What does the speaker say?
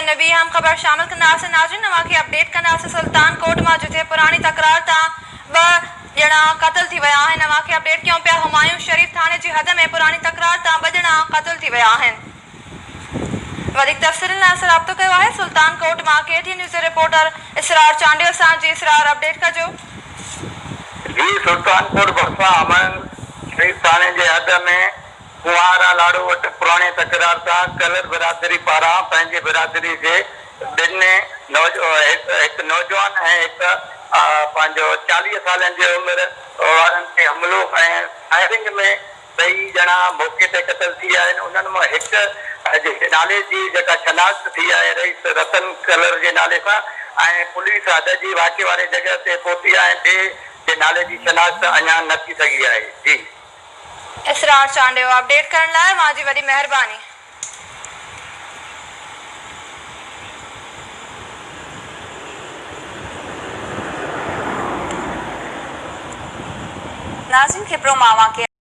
۾ ٻي اهم خبر شامل ڪنداسين. ناظرين اوهان کي اپڊيٽ ڪنداسين سلطان ڪوٽ مان جتي پراڻي تڪرار تان ٻه ڄڻا قتل ٿي ويا آهن. اوهان کي اپڊيٽ ڪيون پيا همايون شريف ٿاڻي جي حد ۾ پراڻي تڪرار تان ٻه ڄڻا قتل ٿي ويا آهن. وڌيڪ تفصيلن لاء اسان رابطو ڪيو آهي سلطان ڪوٽ مان ڪي ٽي نيوز جي رپورٽر اسرار چانڊيو سان جي اسرار اپڊيٽ ڪجو. جي سلطان ڪوٽ ڀرسان همايون شريف ٿاڻي جي حد ۾ ڪنوارا لاڙو وٽ پراڻي تڪرار تان ڪلر برادري پاران پنهنجي برادري جي ٻن هڪ نوجوان ۽ هڪ پنهنجو 40 سالن جي عمر وارن تي حملو ۽ فائرنگ ۾ ٻئي ڄڻا موقعي تي قتل ٿي ويا آهن. انهن مان هڪ جي نالي جي جيڪا شناخت ٿي آهي رئيس رتن ڪلر جي نالي سان ۽ پوليس حد جي واقعي واري جڳهه تي پهتي آهي ۽ ٻئي جي نالي جي شناخت اڃا نه ٿي سگهي آهي. جي. اسرار چانڊيو اپڊيٽ ڪرڻ لاء اوهان جي وڏي مهرباني. ناظرين خبرون مان اوهان کي.